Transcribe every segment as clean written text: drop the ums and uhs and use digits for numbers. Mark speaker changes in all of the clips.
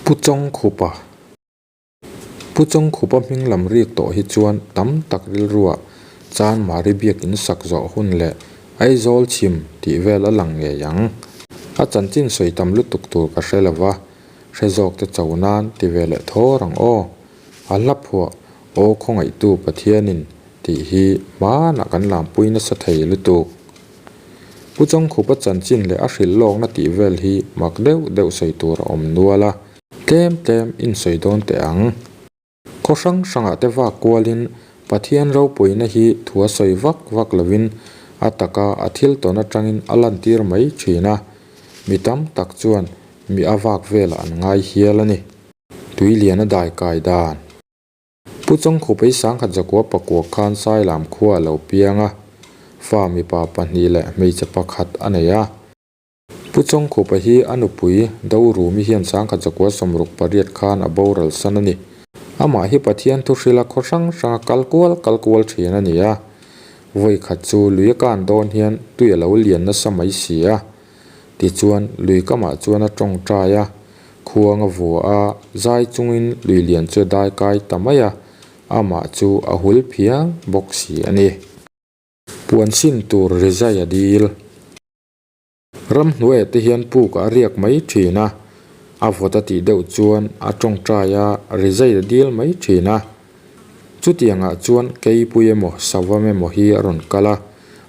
Speaker 1: Pu Chawngkhupa Pu Chawngkhupa hming lam rik tawh hi chuan tam tak rilruah Chanmari biakin sak zawh hun leh Aizawl chhim tih vel a lang ngei ang. A chanchin sawi tam lutuk tur ka hre lova, hre zawk te cho nan ti ve leh thaw rang aw. A hla phuah Aw khawngaihtu Pathianin tih hi hmanah kan lampui nasa thei lutuk. Pu Chawngkhupa chanchin leh a hrilh lawkna tih vel hi mak deuh deuh sawi tur a awm nual a, tlem tlem in sawi dawn teh ang. Khaw hrang hrangah te vak kualin Pathian ropuina hi thu a sawi vak vak lovin a taka a thil tawn atangin a lantir mai thin a, mi tam tak chuan mi a vak velah an ngai hial a ni. Tui lian a dai kai dan. Pu Chawngkhupa hi sangkhat zakua pakua khan Sailam khua a lo piang a, fa mipa pahnih leh hmeichhe pakhat a nei a. Pu Chawngkhupa hi a nupui Dorumi hian sangkhat zakua 68 khan a boral san a ni. Amah hi Pathian thuhrila khaw hrang hranga kal kual kal kual thin a ni a. Vawi khat chu lui a kan dawn hian tui a lo lian nasa mai si a. Tichuan lui kamah chuan a tawngtai a. Khuang a vua a, zai chungin lui lian chu a dai kai ta mai a, amah chu a hul phiang bawk si a ni. Puan sin tur rizai a dil. Ramhnuaiah te hian puk a riak mai thin a, a vawt a tih deuh chuan a tawngtai a, rizai a dil mai thin a. Chutiangah chuan keipui emaw savam emaw hi a rawn kal a,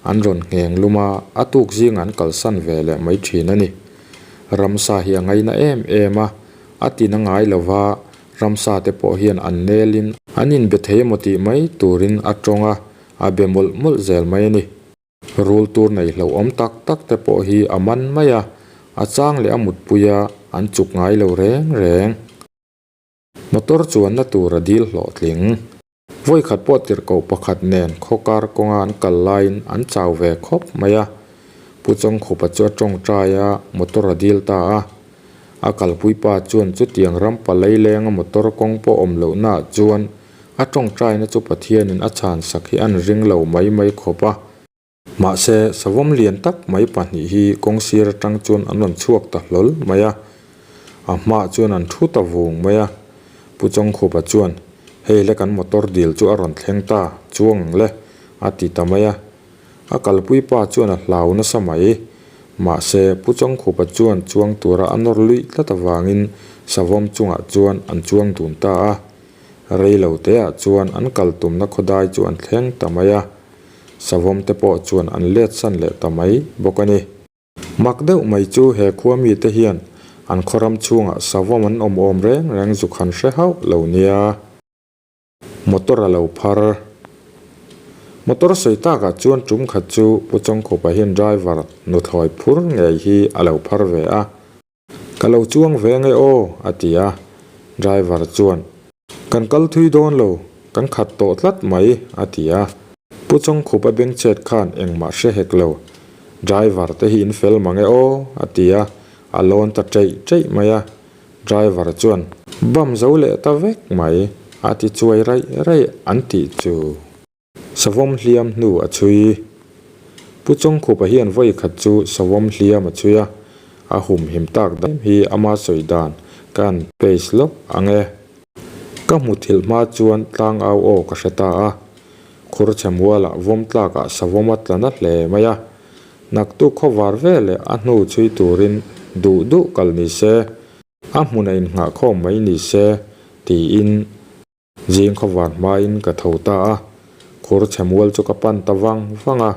Speaker 1: an rawn ngheng lum a, a tuk zingah an kalsan ve leh mai thin a ni. Ramsa hi a ngaina em em a, a tin a ngai lo va, ramsa te pawh hian an nelin an inbe thei emaw tih mai turin a tawng a, a be mawlh mawlh zel mai a ni. Rul tur nei hlauhawm tak tak te pawh hi a man mai a, a chang leh a mutpui a, an chuk ngai lo reng reng. Motor chuanna tur a dil hlawhtling. Vawikhat pawh tirhkoh pakhat nen khawkar kawnga an kal laiin an chau ve khawp mai a. Pu Chawngkhupa chu a tawngtai a, motor a dil ta a. A kalpui pa chuan chutiang ram palei lenga motor kawng pawh awm lohnaah chuan a tawngtaina chu Pathianin a chhansak hi an ring lo mai mai khawp a. Mahse, savawm lian tak mai pahnih hi kawng sir atang chuan an rawn chhuak ta hlawl mai a, a hmaah chuan an thu ta vung mai a. Pu Chawngkhupa chuan, Hei le kan motor dil chu a rawn thleng ta, chuang ang le, a ti ta mai a. A kalpui pa chuan a hlau nasa mai. Mahse, Pu Chawngkhupa chuan chuang tura a nawr luih tlat avangin savawm chungah chuan an chuang dun ta a. Rei lo teah chuan an kal tumna khawdai chu an thleng ta mai a. Savawm te pawh chuan an let san leh ta mai bawk a ni. Mak deuh mai chu he khua mite hian an khaw ram chhungah savawm an awm awm reng reng zuk han hre hauh lo nia. Motor a lo phar. Motor sawi takah chuan tum khat chu Pu Chawngkhupa hian driver nuthlawi phur ngei hi a lo phar ve a. Ka lo chuang ve nge aw, a ti a. Driver chuan, Kan kal thui dawn lo, kan khat tawh tlat mai, a ti a. Pu Chawngkhupa bengchhet khan engmah hre hek lo. Driver te hi in fel mang e aw, a ti a, a lawn ta cheih cheih mai a. Driver chuan, Bam zo leh ta vek mai, a ti chuai raih raih an tih chu. Savawm hliam hnu a chhui. Pu Chawngkhupa hian vawi khat chu savawm hliam a chhui a, a humhim tak dan hi ama sawi dan ka han paste lawk ang e. Ka hmu thilh hma chuan tlangau aw ka hre ta a, khur chhe mualah vawm tlakah savawm a tla na hle mai a, naktuk khawvar veleh a hnu chhui turin duh duh kal ni se, a hmun a innghahkhawm mai ni se tiin. Zing khawvar hmain ka tho ta a, khur chhe mual chu ka pan ta vang vang a.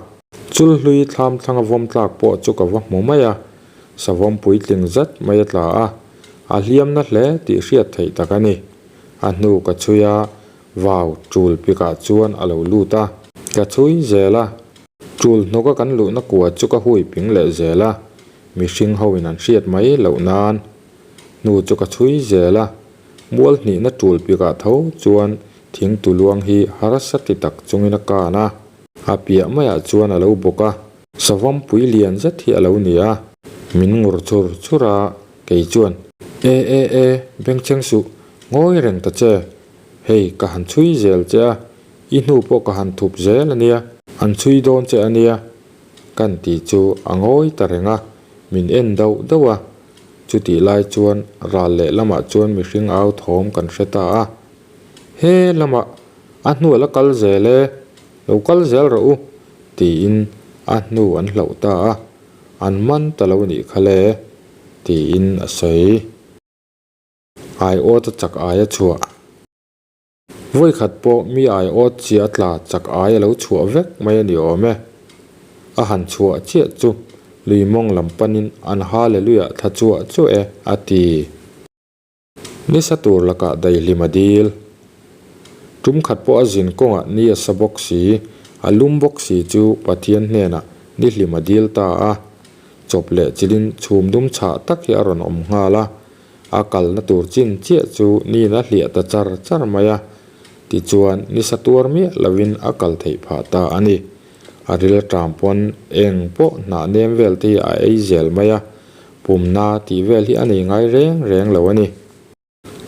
Speaker 1: Chulhlui thlam thlanga vawm tlak pawh chu ka va hmu mai a, savawm puitling zet mai a tla a, a hliam na hle tih hriat theih tak a ni. A hnu ka chhui a, vau tul pikah chuan a lo lut a, ka chhui zel a. Tul hnawka kan luhna kua chu ka hui ping leh zel a, mihring hoin an hriat mai loh nan hnu chu ka chhui zel a. Mual hnihna tul pikah tho chuan thing tuluang hi harsa ti tak chungin a kan a, a piah maiah chuan a lo bawk a, savawm pui lian zet hi a lo ni a. Min ngur chur chur a, kei chuan, E e e, bengchheng suh, ngawi reng ta che, hei ka han chhui zel che a, i hnu pawh ka han thup zel a nia, an chhui dawn che a nia, kan ti chu a ngawi ta reng a, min en dauh dauh a. Chutih lai chuan ral leh lamah chuan mihring au thawm kan hre ta a. He lamah a hnu a la kal zel e, lo kal zel rawh u, tiin a hnu an hlauh ta a, an man ta lo nih kha le, tiin a sawi. Aiawt a chak aia chhuah. Vawikhat pawh mi aiawt chiah a tla chak ai a lo chhuah vek mai a ni awm e. A han chhuah chiah chu lui mawng lam panin an Hallelujah thla chuah chuah e a ti. Nisa tur lakah daihlim a dil. Tum khat pawh a zin kawngah ni a sa bawk si, a lum bawk si chu Pathian hnenah ni hlim a dil ta a. Chawp leh chilin chhum dum chhah tak hi a rawn awm nghal a. A kalna tur chin chiah chu niin a hliah ta char char mai a, tichuan nisa tuar miah lovin a kal theih phah ta a ni. A ril ṭam pawn eng pawh hnah nem vel te hi a ei zel mai a, pumna tih vel hi a nei ngai reng reng lo a ni.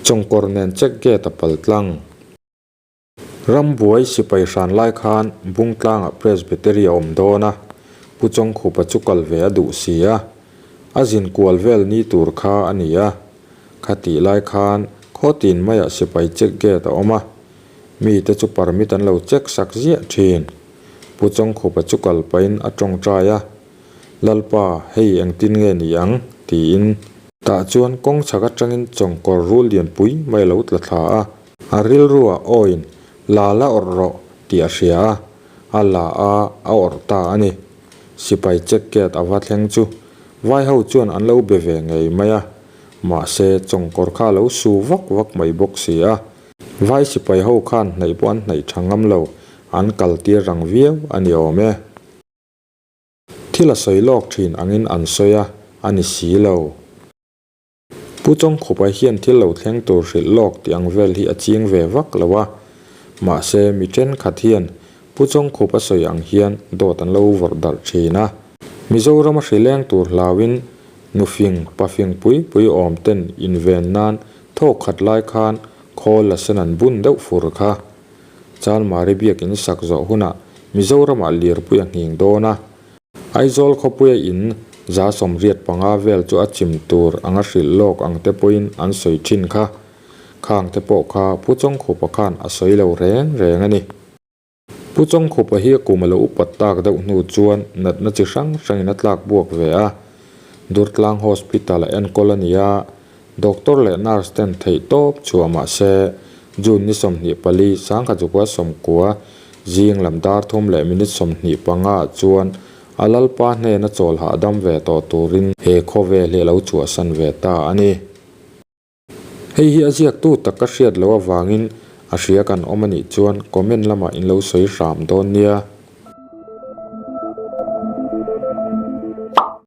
Speaker 1: Chawngkawr nen check gate a pal tlang. Rambuai sipai hran lai khan Bungtlangah Presbytery a awm dawn a, Pu Chawngkhupa chu kal ve a duh si a, a zin kual vel ni tur kha a ni a. Khatih lai khan khaw tin maiah sipai check gate a awm a, mite chu permit an lo check sak ziah thin. Pu Chawngkhupa chu kal pahin a tawngtai a, Lalpa, hei engtin nge ni ang? tiin. Tah chuan kawng chhak atangin chawngkawr rul lianpui mai a lo tla thla a. A rilruah awiin la la awrh rawh tih a hria a, a la a, a awrh ta a ni. Sipai check gate a va thleng chu vai ho chuan an lo be ve ngei mai a, mahse chawngkawr kha a lo su vak vak mai bawk si a. Vai sipai ho khan hnaih pawh an hnaih tha ngam lo, an kal tir rang viau a ni awm e. Thil a sawi lawk thin angin an sawi a, a ni si lo. Pu Chawngkhupa hian thil lo thleng tur hrilh lawk tih ang vel hi a ching ve vak lo a, mahse mi thenkhat hian Pu Chawngkhupa sawi ang hian dawt an lo vawrh darh thin a. Mizorama hrileng tur hlauin nufing, pafing pui pui awm ten inven nan thawk khat lai khan khawl la sen an bun deuh fur kha. Chalmari biakin sak zawh hunah Mizoramah lirpui a nghing dawn a. Aizawl khawpuia in 85 vel chu a chim tur anga hrilh lawk ang te pawhin an sawi thin kha. Khang te pawh kha Pu Chawngkhupa khan a sawi lo reng reng a ni. Pu Chawngkhupa hi a kum a lo upat tak deuh hnu chuan natna chi hrang hrangin a tlak buak ve a. Durtlang Hospital a enkawl a ni a, Doctor leh nurse ten theih tawp chhuah mah se, June ni 24, 1990, zing lam dar thum leh minute 25 ah chuan a Lalpa hnena chawl hahdam ve tawh turin he khawvel hi a lo chhuahsan ve ta a ni. Hei hi a ziaktu tak ka hriat loh avangin a hria kan awm a nih chuan comment lamah in lo sawi hram dawn nia.